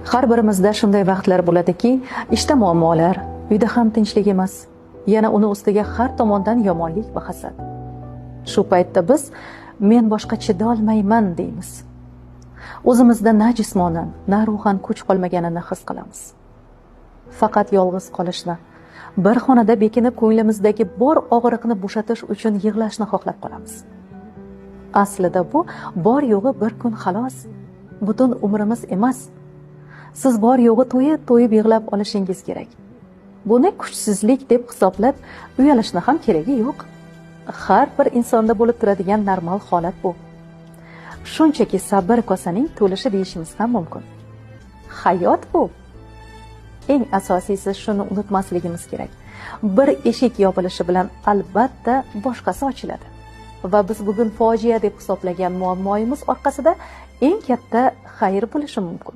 Har birimizda shunday vaqtlar bo'ladiki, ishda muammolar, uyda ham tinchlik emas. Yana uni ustiga har tomondan yomonlik va hasad. Shu paytda biz "Men boshqa chidolmayman" deymiz. O'zimizda na jismonan, na ruhan kuch qolmaganini his qilamiz. Faqat yolg'iz qolishni, bir xonada bekinib, ko'nglimizdagi bor og'riqni bo'shatish uchun yig'lashni xohlab qolamiz. Aslida bu bor yo'g'i bir kun, xolos. Butun umrimiz emas. Siz bor yo'g'i to'yib to'yib yig'lab olishingiz kerak. Buni kuchsizlik deb hisoblab uyalishni ham keragi yo'q. Har bir insonda bo'lib turadigan normal holat bu. Shunchaki sabr kosaning to'lishi deyishimiz ham mumkin. Hayot bu. Eng asosiysi, shuni unutmasligimiz kerak: bir eshik yopilishi bilan albatta boshqasi ochiladi va biz bugun fojia deb hisoblagan muammoimiz orqasida eng katta xayr bo'lishi mumkin.